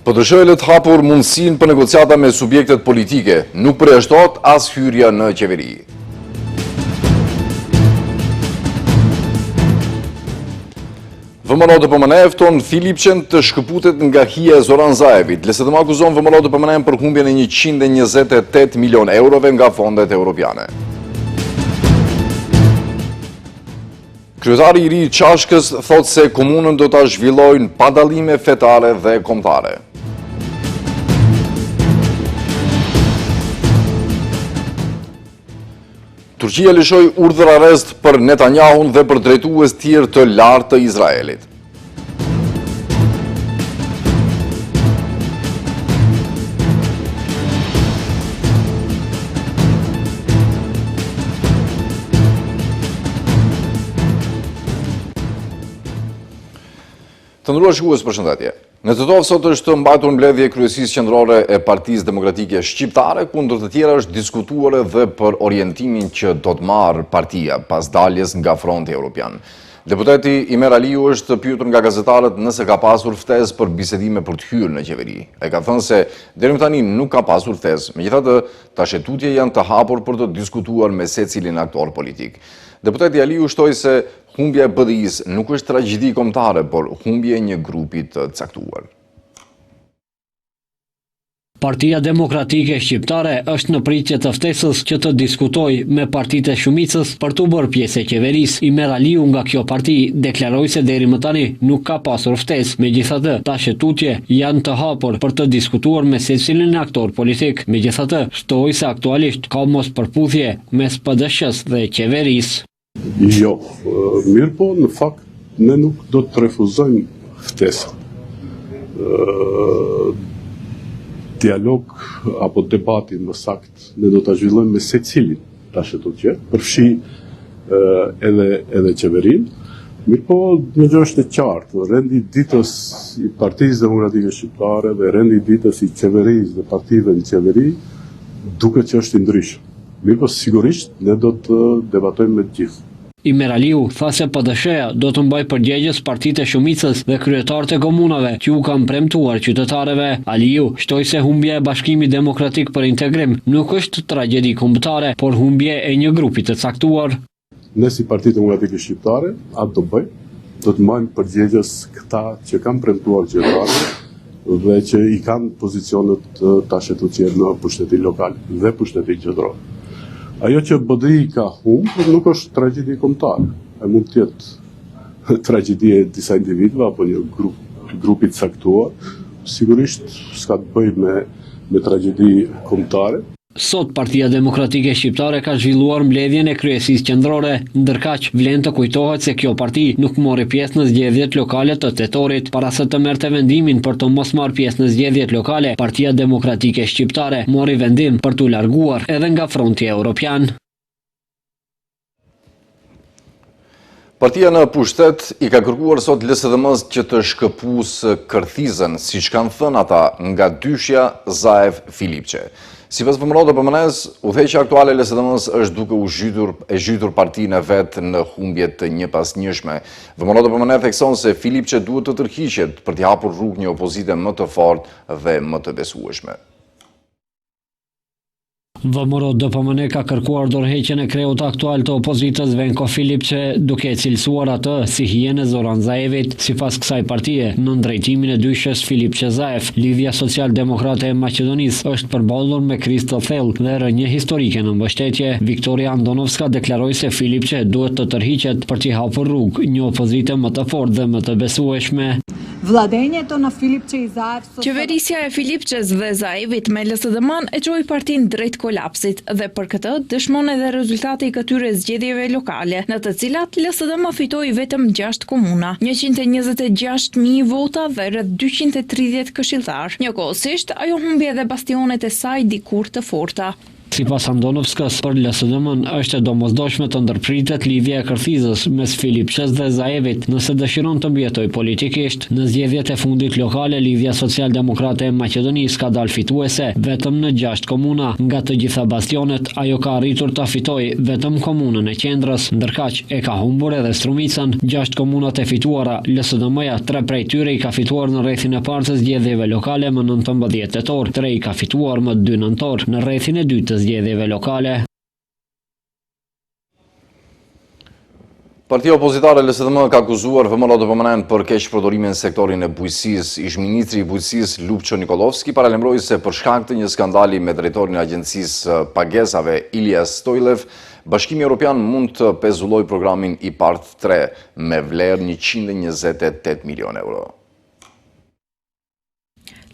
PDSH e lë të hapur mundësinë për negociata me subjektet politike, nuk përjashtohet as hyrja në qeveri. VMRO-DPMNE fton Filipçen të shkëputet nga hija e Zoran Zaevit. LSDM akuzon VMRO-DPMNE për humbjen e 128 milion eurove nga fondet europiane. Kryetari i ri i Çashkës thotë se komunën do ta zhvillojnë pa dallime fetare dhe kombëtare. Turqia lëshoi urdhër arrest për Netanyahun dhe për drejtues tjerë të lartë të Izraelit. Të nderuar shikues, përshëndetje. Në Tetovë sot është mbajtur mbledhje e kryesisë qendrore e Partisë Demokratike Shqiptare, ku ndër të tjera është diskutuar edhe për orientimin që do të marrë partia pas daljes nga Fronti Europian. Deputeti Imer Aliu është pyetur nga gazetarët nëse ka pasur ftesë për bisedime për të hyrë në qeveri. Ai ka thënë se deri më tani nuk ka pasur ftesë, megjithatë tash e tutje janë të hapur për të diskutuar me secilin aktor politik. Deputeti Aliu shtoi se humbja e BDI-së nuk është tragjedi kombëtare, por humbje e një grupi të caktuar. Partia Demokratike Shqiptare është në pritje të ftesës që të diskutojë me partitë e shumicës për t'u bërë pjesë e qeverisë. Imer Aliu nga kjo parti deklaroi se deri më tani nuk ka pasur ftesë, megjithatë tash e tutje janë të hapur për të diskutuar me secilin aktor politik. Megjithatë, shtoi se aktualisht ka mospërputhje mes PDSH-së dhe qeverisë. Jo, mirëpo në fakt ne nuk do të refuzojmë ftesën. Dialog apo debati më saktë ne do ta zhvillojmë me secilin tash e tutje, përfshi edhe edhe qeverinë. Mirëpo, një gjë është e qartë, rendi i ditës i Partisë Demokratike Shqiptare dhe rendi i ditës i qeverisë dhe partive në qeveri duket që është i ndryshëm. Mirëpo sigurisht ne do të debatojmë me të gjithë. Imer Aliu tha se PDSH-ja do të mbajë përgjegjës partitë e shumicës dhe kryetarët e komunave që u kanë premtuar qytetarëve. Aliu shtoi se humbja e Bashkimit Demokratik për Integrim nuk është tragjedi kombëtare, por humbje e një grupi të caktuar. Ne si Parti Demokratike Shqiptare atë do bëjmë, do të mbajmë përgjegjës këta që kanë premtuar qytetarëve dhe që i kanë pozicionet tash e tutje në pushtetin lokal dhe pushtetin qendror. Ajo që BDI ka humbur nuk është tragjedi kombëtare, e mund të jetë tragjedi e disa individëve apo një grup grupi të caktuar, sigurisht s'ka të bëjë me me tragjedi kombëtare. Sot Partia Demokratike Shqiptare ka zhvilluar mbledhjen e Kryesisë Qendrore, ndërkaq vlen të kujtohet se kjo parti nuk mori pjesë në zgjedhjet lokale të tetorit. Para se të merrte vendimin për të mos marrë pjesë në zgjedhjet lokale, Partia Demokratike Shqiptare mori vendim për t'u larguar edhe nga Fronti Europian. Partia në pushtet i ka kërkuar sot LSDM-së që të shkëpusë kërthizën, siç kanë thënë ata, nga dyshja Zaev-Filipçe. Sipas VMRO-DPMNE-së, udhëheqja aktuale e LSDM-së është duke u zhytur, e zhytur partinë e vet në humbje të njëpasnjëshme. VMRO-DPMNE thekson se Filipçe duhet të tërhiqet për t'i hapur rrugë një opozite më të fortë dhe më të besueshme. VMRO-DPMNE ka kërkuar dorëheqjen e kreut aktual të opozitës Venko Filipçe, duke e cilësuar atë si hijen e Zoran Zaevit. Sipas kësaj partie, nën drejtimin e dyshes Filipçe-Zaev, Lidhja Social-Demokrate e Maqedonisë është përballur me krizë të thellë dhe rënie historike në mbështetje. Viktoria Andonovska deklaroi se Filipçe duhet të tërhiqet për t'i hapur rrugë një opozite më të fortë dhe më të besueshme. Vladeenjeto na Filipçe i Zaev Qeverisja e Filipçes dhe Zaevit me LSDM-në e çoi partinë drejt kolapsit dhe për këtë dëshmon edhe rezultati i këtyre zgjedhjeve lokale, në të cilat LSDM fitoi vetëm gjashtë komuna, 126,000 vota dhe rreth 230 këshilltarë. Njëkohësisht, ajo humbi edhe bastionet e saj dikur të forta. Sipas Andonovskës, për LSDM-në është e domosdoshme të ndërpritet lidhja e kërthizës mes Filipçes dhe Zaevit, nëse dëshiron të mbijetojë politikisht. Në zgjedhjet e fundit lokale, Lidhja Socialdemokrate e Maqedonisë ka dalë fituese vetëm në gjashtë komuna. Nga të gjitha bastionet, ajo ka arritur ta fitojë vetëm komunën e qendrës, ndërkaq e ka humbur edhe Strumicën. Gjashtë komunat e fituara, LSDM-ja tre prej tyre i ka fituar në rrethin e parë të zgjedhjeve lokale më 19 tetor, tre i ka fituar më 2 nëntor në rrethin e dytë të zgjedhjeve lokale. Partia opozitare LSDM ka akuzuar VMRO-DPMNE-në për keqpërdorimin në sektorin e bujqësisë. Ish-ministri i Bujqësisë Lupço Nikollovski paralajmëroi se për shkak të një skandali me drejtorin e Agjencisë së Pagesave Ilija Stojlev, Bashkimi Evropian mund të pezullojë programin IPARD 3 me vlerë 128 milionë euro.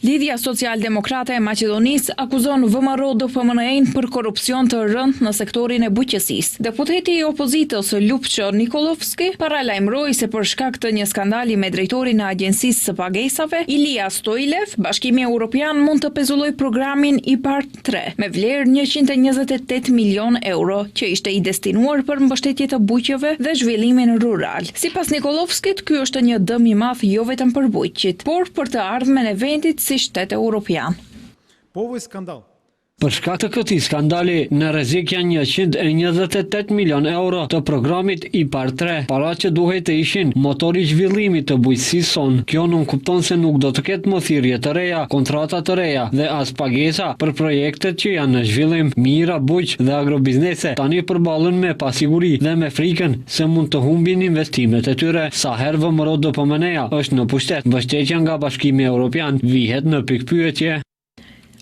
Lidhja Socialdemokrate e Maqedonisë akuzon VMRO-DPMNE-në për korrupsion të rëndë në sektorin e bujqësisë. Deputeti i opozitës, Lupço Nikollovski, paralajmëroi se për shkak të një skandali me drejtorin e Agjencisë së Pagesave, Ilija Stojlev, Bashkimi Europian mund të pezullojë programin IPARD tre, me vlerë 128 milionë euro, që ishte i destinuar për mbështetje të bujqëve dhe zhvillimin rural. Sipas Nikollovskit, ky është një dëm i madh jo vetëm për bujqit, por për të ardhmen e vendit si shtet europian. Po ovoj skandal Për shkak të këtij skandali, në rrezik janë 128 milionë euro të programit IPARD 3, para që duhej të ishin motor i zhvillimit të bujqësisë sonë. Kjo nënkupton se nuk do të ketë më thirrje të reja, kontrata të reja dhe as pagesa për projektet që janë në zhvillim. Mijëra bujq dhe agrobiznese tani përballen me pasiguri dhe me frikën se mund të humbin investimet e tyre. Sa herë VMRO-DPMNE-ja është në pushtet, mbështetja nga Bashkimi Europian vihet në pikëpyetje.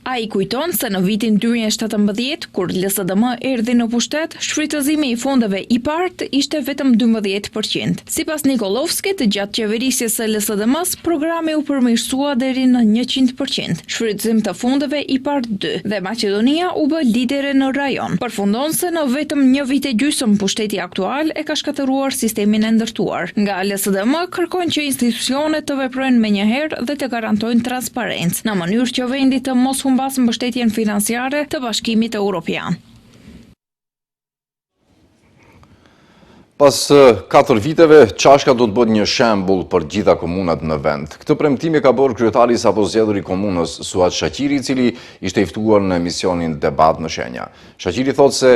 Ai kujton se në vitin 2017, kur LSDM erdhi në pushtet, shfrytëzimi i fondeve IPARD ishte vetëm 12%. Sipas Nikollovskit, gjatë qeverisjes së LSDM-s, programi u përmirësua deri në 100%, shfrytëzim të fondeve IPARD 2, dhe Maqedonia u bë lidere në rajon. Përfundon se në vetëm një vit e gjysmë pushteti aktual e ka shkatërruar sistemin e ndërtuar. Nga LSDM kërkojnë që institucionet të veprojnë menjëherë dhe të garantojnë transparencë, në mënyrë që vendi të mos humbasë mbështetjen financiare të Bashkimit Europian. Pas 4 viteve, Çashka do të bëhet një shembull për gjitha komunat në vend. Këtë premtim e ka bërë kryetari i sapozgjedhur i komunës, Suat Shaqiri, i cili ishte i ftuar në emisionin Debat në Shenja. Shaqiri thotë se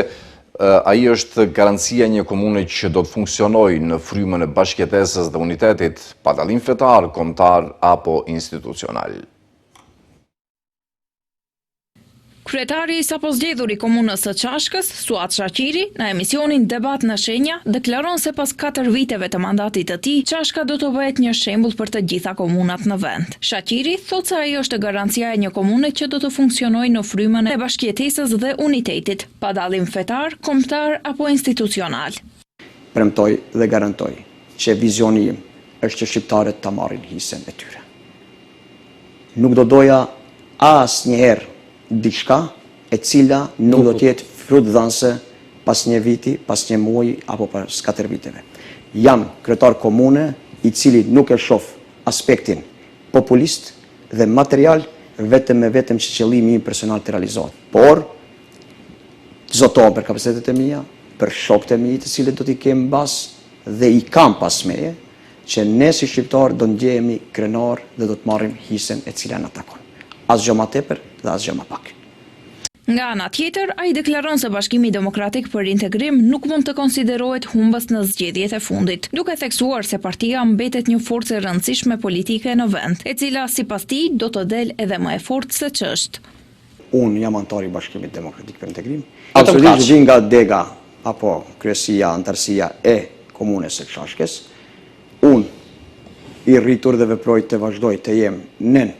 ai është garancia e një komune që do të funksionojë në frymën e bashkëjetesës dhe unitetit, pa dallim fetar, kombëtar apo institucional. Kryetari i sapozgjedhur i komunës së Çashkës, Suat Shaqiri, në emisionin Debat në Shenja, deklaron se pas 4 viteve të mandatit të tij, Çashka do të bëhet një shembull për të gjitha komunat në vend. Shaqiri thotë se ai është garancia e një komune që do të funksionojë në frymën e bashkëjetesës dhe unitetit, pa dallim fetar, kombëtar apo institucional. Premtoj dhe garantoj që vizioni im është që shqiptarët ta marrin hisen e tyre. Nuk do doja asnjëherë diçka e cila nuk do të jetë frutdhënëse pas një viti, pas një muaji apo pas katër viteve. Jam kryetar komune i cili nuk e shoh aspektin populist dhe material vetëm e vetëm që qëllimi im personal të realizohet. Por zotohem për kapacitetet e mia, për shokët e mi të cilët do t'i kem mbas dhe i kam pas meje, që ne si shqiptarë do ndjehemi krenar dhe do të marrim hisen e cila na takon. Asgjë ma tepër dhe asgjë ma pak. Nga ana tjetër, ai deklaron se Bashkimi Demokratik për Integrim nuk mund të konsiderohet humbës në zgjedhjet e fundit, duke theksuar se partia mbetet një forcë e rëndësishme politike në vend, e cila sipas tij do të del edhe më e fortë se ç'është. Unë jam anëtar i Bashkimit Demokratik për Integrim. Absolutisht vij nga dega apo kryesia, anëtarësia e komunës së Çashkës. Unë i rritur dhe veproj të vazhdoj të jem nën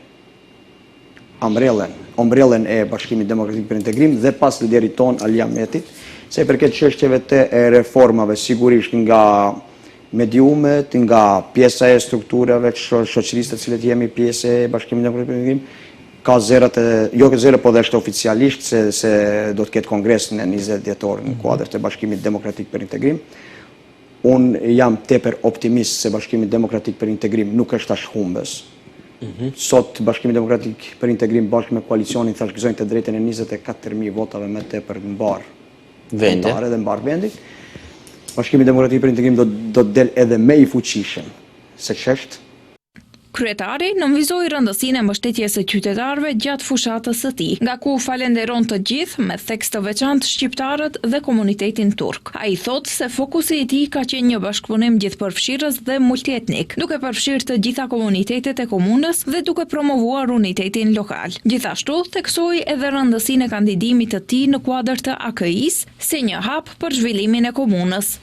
ombrellën, ombrellën e Bashkimit Demokratik për Integrim dhe pas liderit tonë Ali Ahmetit, sa i përket çështjeve të reformave, sigurisht nga mediumet, nga pjesa e strukturave të shoqërisë të cilët jemi pjesë e Bashkimit Demokratik për Integrim, ka zërat e, jo zëra, po dhe është oficialisht se, se do të ketë kongres në 20 dhjetor në kuadër të Bashkimit Demokratik për Integrim. Unë jam tepër optimist se Bashkimi Demokratik për Integrim nuk është as humbës. Mhm. Sot Bashkimi Demokratik për Integrim bashkë me koalicionin thashë gëzojnë të drejtën e 24.000 votave më tepër në mbarë vendin dhe mbarë vendin. Bashkimi Demokratik për Integrim do do të del edhe më i fuqishëm se ç'është. Kryetari nënvizoi rëndësinë e mbështetjes së qytetarëve gjatë fushatës së tij, nga ku falenderon të gjithë, me theks të veçantë shqiptarët dhe komunitetin turk. Ai thotë se fokusi i tij ka qenë një bashkëpunim gjithëpërfshirës dhe multietnik, duke përfshirë të gjitha komunitetet e komunës dhe duke promovuar unitetin lokal. Gjithashtu, theksoi edhe rëndësinë e kandidimit të tij në kuadër të AKI-së, si një hap për zhvillimin e komunës.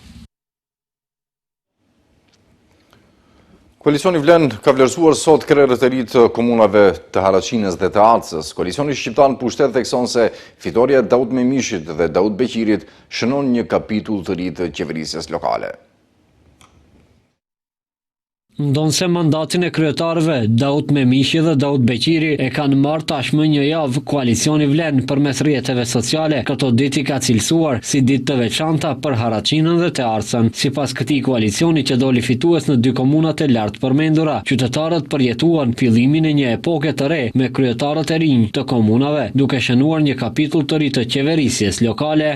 Koalicioni Vlen ka vlerësuar sot krerët e ri të komunave të Haraçinës dhe Tearcës. Koalicioni shqiptar në pushtet thekson se fitorja e Daut Memishit dhe Daut Beqirit shënon një kapitull të ri të qeverisjes lokale. Ndonëse mandatin e kryetarëve, Daut Memishi dhe Daut Beqiri e kanë marrë tashmë një javë, koalicioni Vlen përmes rrjeteve sociale këto ditë i ka cilësuar si ditë të veçanta për Haraçinën dhe Tearcën. Sipas këtij koalicioni që doli fitues në dy komunat e lartpërmendura, qytetarët përjetuan fillimin e një epoke të re me kryetarët e rinj të komunave, duke shënuar një kapitull të ri të qeverisjes lokale.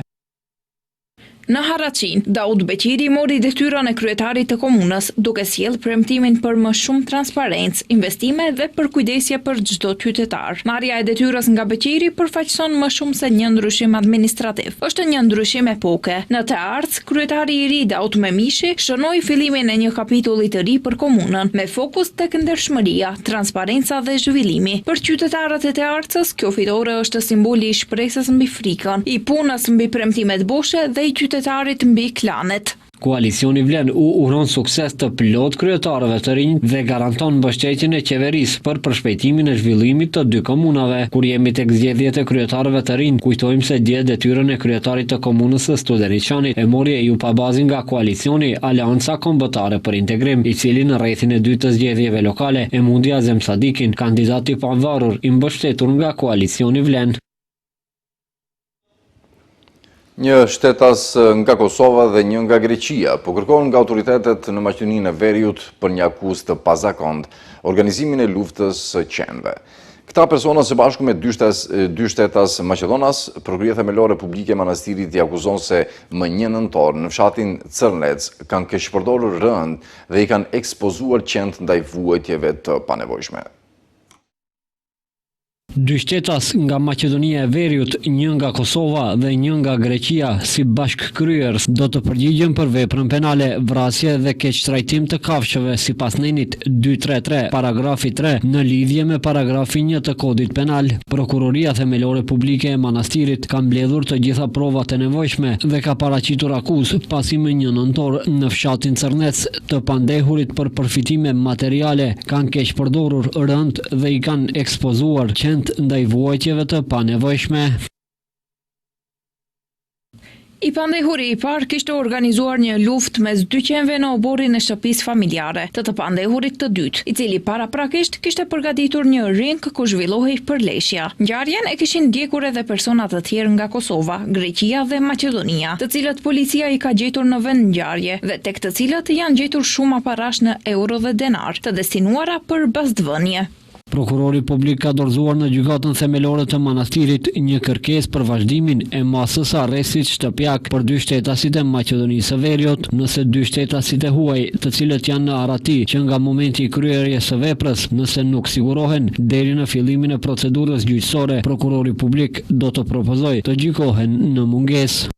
Në Haraçinë, Daut Beqiri mori detyrën e kryetarit të komunës, duke sjellë premtimin për më shumë transparencë, investime dhe përkujdesje për çdo qytetar. Marrja e detyrës nga Beqiri përfaqëson më shumë se një ndryshim administrativ. Është një ndryshim epoke. Në Tearcë, kryetari i ri Daut Memishi shënoi fillimin e një kapitulli të ri për komunën, me fokus tek ndershmëria, transparenca dhe zhvillimi. Për qytetarët e Tearcës, kjo fitore është simboli i shpresës mbi frikën, i punës mbi premtimet boshe dhe i qytetarit mbi klanet. Koalicioni Vlen u uron sukses të plotë kryetarëve të rinj dhe garanton mbështetjen e qeverisë për përshpejtimin e zhvillimit të dy komunave. Kur jemi tek zgjedhjet e kryetarëve të rinj, kujtojmë se dje detyrën e kryetarit të komunës së Studeniçanit e mori Ejup Abazi nga koalicioni Aleanca Kombëtare për Integrim, i cili në rrethin e dytë të zgjedhjeve lokale e mundi Azem Sadikin, kandidat i pavarur i mbështetur nga koalicioni Vlen. Një shtetas nga Kosova dhe një nga Greqia, po kërkohen nga autoritetet në Maqedoninë e Veriut për një akuzë të pazakontë, organizimin e luftës së qenve. Këta persona së bashku me dy shtetas maqedonas, Prokuroria Themelore Publike e Manastirit i akuzon se më një nëntor në fshatin Cërnec kanë keqpërdorur rëndë dhe i kanë ekspozuar qentë ndaj vuajtjeve të panevojshme. Dy shtetas nga Maqedonia e Veriut, një nga Kosova dhe një nga Greqia, si bashkëkryerës, do të përgjigjen për veprën penale vrasje dhe keqtrajtim të kafshëve sipas nenit dy tre tre, paragrafi tre, në lidhje me paragrafin një të Kodit Penal. Prokuroria Themelore Publike e Manastirit ka mbledhur të gjitha provat e nevojshme dhe ka paraqitur akuzë pasi më një nëntor në fshatin Cërnec të pandehurit për përfitime materiale kanë keqpërdorur rëndë dhe i kanë ekspozuar qentë ndaj vuajtjeve të panevojshme. I pandehuri i parë kishte organizuar një luftë mes dy qenve në oborrin e shtëpisë familjare të të pandehurit të dytë, i cili paraprakisht kishte përgatitur një ring ku zhvillohej përleshja. Ngjarjen e kishin ndjekur edhe persona të tjerë nga Kosova, Greqia dhe Maqedonia, të cilët policia i ka gjetur në vendngjarje dhe tek të cilët janë gjetur shuma parash në euro dhe denarë, të destinuara për bastvënie. Prokurori publik ka dorëzuar në Gjykatën Themelore të Manastirit një kërkesë për vazhdimin e masës së arrestit shtëpiak për dy shtetasit e Maqedonisë së Veriut, nëse dy shtetasit e huaj, të cilët janë në arrati që nga momenti i kryerjes së veprës, nëse nuk sigurohen deri në fillimin e procedurës gjyqësore, prokurori publik do të propozojë të gjykohen në mungesë.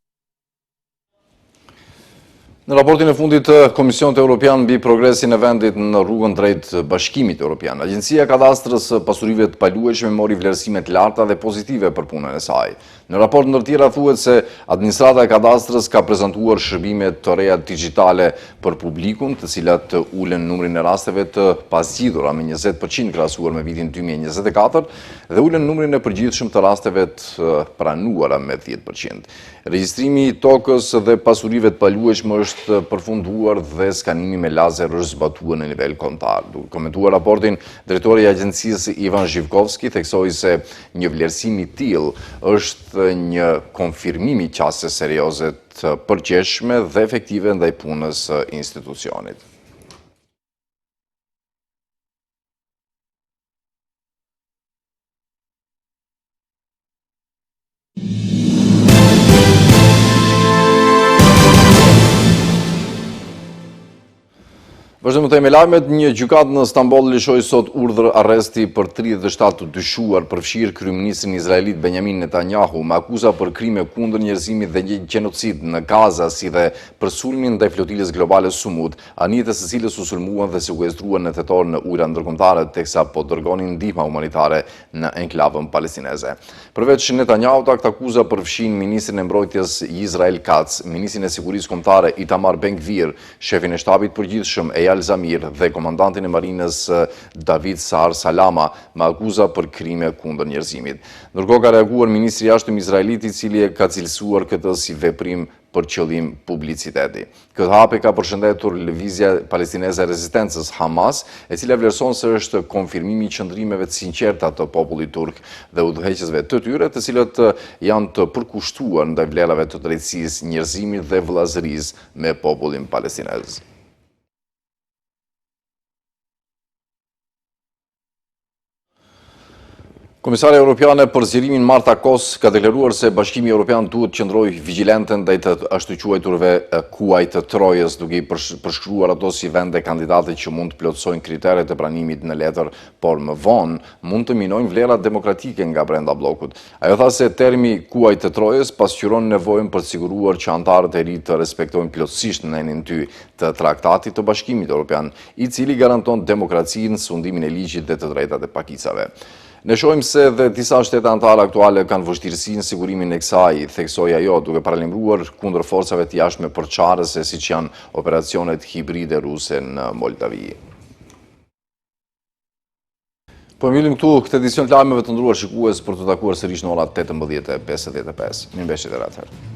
Në raportin e fundit të Komisionit Europian mbi progresin e vendit në rrugën drejt Bashkimit Europian, Agjencia e Kadastrës së Pasurive të Paluajtshme mori vlerësime të larta dhe pozitive për punën e saj. Në raport ndër tjera thuhet se administrata e kadastrës ka prezantuar shërbime të reja digjitale për publikun, të cilat ulën numrin e rasteve të pazgjidhura me 20% krahasuar me vitin 2024 dhe ulën numrin e përgjithshëm të rasteve të pranuara me 10%. Regjistrimi i tokës dhe pasurive të paluajtshme është përfunduar dhe skanimi me lazer është zbatuar në nivel kombëtar. Duke komentuar raportin, drejtori i agjencisë Ivan Zhivkovski theksoi se një vlerësim i tillë është një konfirmim i qasjes serioze të përgjegjshme dhe efektive ndaj punës së institucionit. Vazhdojmë tej me lajmet, një gjykatë në Stamboll lëshoi sot urdhër arresti për 37 të dyshuar, përfshirë kryeministrin izraelit Benjamin Netanyahu, me akuza për krime kundër njerëzimit dhe gjenocid në Gaza, si dhe për sulmin ndaj flotilës globale Sumud, anijet e së cilës u sulmuan dhe sekuestruan në tetor në ujëra ndërkombëtare, teksa po dërgonin ndihma humanitare në enklavën palestineze. Përveç Netanyahut, aktakuza përfshin ministrin e Mbrojtjes Yisrael Katz, ministrin e Sigurisë Kombëtare Itamar Ben-Gvir, shefin e Shtabit të Përgjithshëm Eyal Zamir dhe komandantin e Marinës David Saar Salama me akuza për krime kundër njerëzimit. Ndërkohë ka reaguar ministri i Jashtëm izraelit i cili e ka cilësuar këtë si veprim për qëllim publiciteti. Këtë hap e ka përshëndetur Lëvizja Palestineze e Rezistencës, Hamas, e cila vlerëson se është konfirmimi i qëndrimeve të sinqerta të popullit turk dhe udhëheqësve të tyre, të cilët janë të përkushtuar ndaj vlerave të drejtësisë, njerëzimit dhe vëllazërisë me popullin palestinez. Komisarja Europiane për Zgjerimin Marta Kos ka deklaruar se Bashkimi Europian duhet të qëndrojë vigjilente ndaj të ashtuquajturve kuaj të Trojës, duke i përshkruar ato si vende kandidate që mund të plotësojnë kriteret e pranimit në letër, por më vonë mund të minojnë vlerat demokratike nga brenda bllokut. Ajo tha se termi kuaj të Trojës pasqyron nevojën për të siguruar që anëtarët e ri të respektojnë plotësisht nenin 2 të Traktatit të Bashkimit Europian, i cili garanton demokracinë, sundimin e ligjit dhe të drejtat e pakicave. Ne shohim se dhe disa shtete anëtare aktuale kanë vështirësi në sigurimin e kësaj, theksoi ajo, duke paralajmëruar kundër forcave të jashtme përçarëse siç janë operacionet hibride ruse në Moldavi. Po mbyllim këtu këtë edicion të lajmeve të nderuar shikues për t'u takuar sërish në ora 18.55. Mirëmbetshi deri atëherë.